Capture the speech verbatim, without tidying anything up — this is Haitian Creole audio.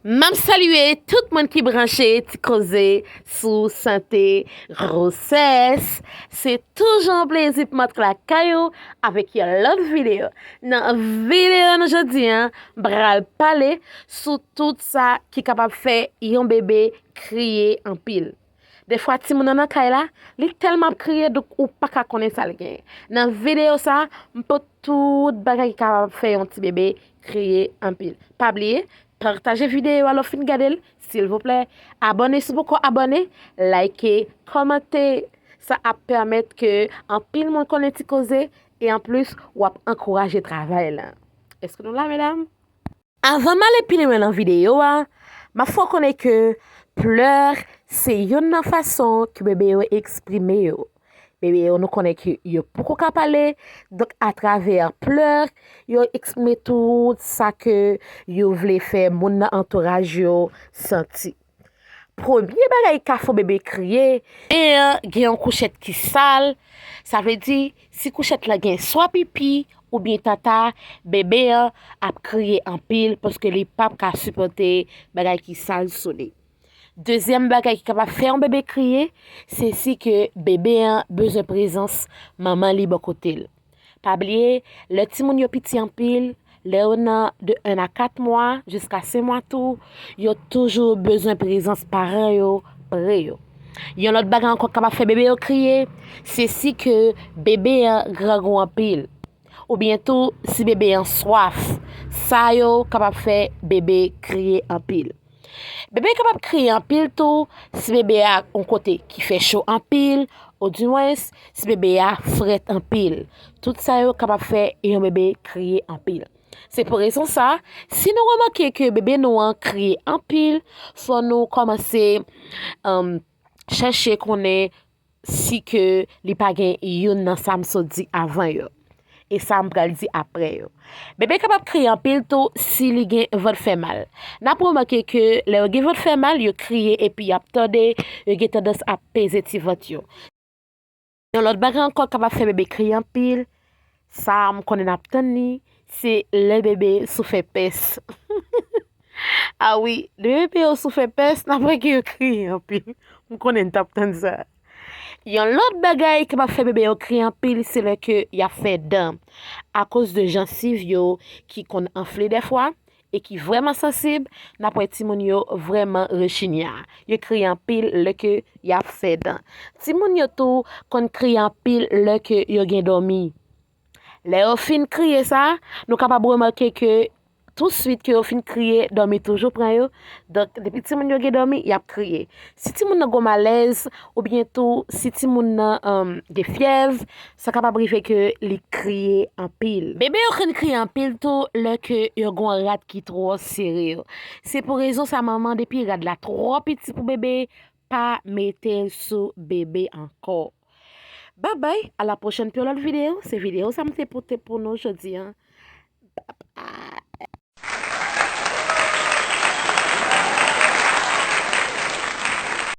M ap salye tout moun ki branche Ti Koze sou sante gwosès. Se toujou yon plezi pou m antre lakay ou avèk yon lòt videyo. Nan videyo nou jodi a, m pral pale sou tout sa ki kapab fè yon bebe kriye anpil. Defwa timoun nan nan kay la, li tèlman ap kriye, donk ou pa ka konnen sa l genyen. Nan videyo sa, m pote tout bagay ki kapab fè yon ti bebe kriye anpil. Pa bliye, pataje videyo a lè w fin gade l, silvouplè. Abòne si w poko abòne, like, kòmante. Sa ap pèmèt ke anpil moun konnen Ti Koze, e anplis, w ap ankouraje travay la. Èske nou la, medam? Avan m ale pi lwen nan videyo a, m ap fè w konnen ke plè se youn nan fason ke bebe yo eksprime yo. Bebe yo, nou konnen ke yo poko ka pale, donk atravè plè, yo eksprime tout sa ke yo vle fè moun nan antouraj yo santi. Premye bagay ki ka fè yon bebe kriye, bebe an gen yon kouchèt ki sal, sa vle di, si kouchèt la gen swa pipi oubyen tata, bebe an ap kriye anpil paske li p ap ka sipòte bagay ki sal sou li. Dezyèm bagay ki kapab fè yon bebe kriye, se si ke bebe an bezwen prezans manman li bò kote l. Pa bliye, lè timoun yo piti anpil, lè yo nan de en a kat mwa jiska senk mwa tou, yo toujou bezwen prezans paran yo pre yo. Yon lòt bagay ankò ki kapab fè bebe yo kriye, se si ke bebe an grangou anpil. Oubyen tou, si bebe an swaf, sa yo kapab fè bebe kriye anpil. Bebe kapab kriye anpil tou si bebe a yon kote ki fè cho anpil, odimwens, si bebe a frèt anpil. Tout sa yo kapab fè yon bebe kriye anpil. Se pou rezon sa, si nou remake ke bebe nou an kriye anpil, fò nou kòmanse, um, chèche konnen si ke li pa gen youn nan sa m sot di avan yo. E sa m pral di apre yo. Bebe kapab kriye anpil tou si li gen vant fè mal. N ap remake ke lè yo gen vant fè mal, yo kriye epi y ap tòde, yo gen tandans ap peze ti vant yo. Yon lòt bagay ankò kapab fè bebe kriye anpil, sa m konnen n ap tann li, se lè bebe soufè pès. A wi, lè bebe yo soufè pès, n ap wè ke yo kriye anpil. M konnen n t ap tann sa. Yon lòt bagay ki kapab fè bebe yo kriye anpil, se lè ke y ap fè dan. Akoz de jansiv yo ki konn anfle dèfwa e ki vrèman sansib, n ap wè timoun yo vrèman rechinya. Yo kriye anpil lè ke y ap fè dan. Timoun yo tou konn kriye anpil lè ke yo gen dòmi. Lè yo fin kriye sa, nou kapab remake ke touswit ke yo fin kriye, dòmi toujou pran yo. Donk, depi timoun yo gen dòmi, y ap kriye. Si timoun nan gon malèz, oubyen tou, si timoun nan, um, gen fyèv, sa kapab rive ke li kriye anpil. Bebe yo konn kriye anpil tou lè ke yo gon rad ki twò sere yo. Se pou rezon sa, manman, depi rad la twò piti pou bebe, pa mete l sou bebe ankò. Babay, a la pwochèn pou yon lòt videyo. Se videyo sa m te pote pou nou jodi a.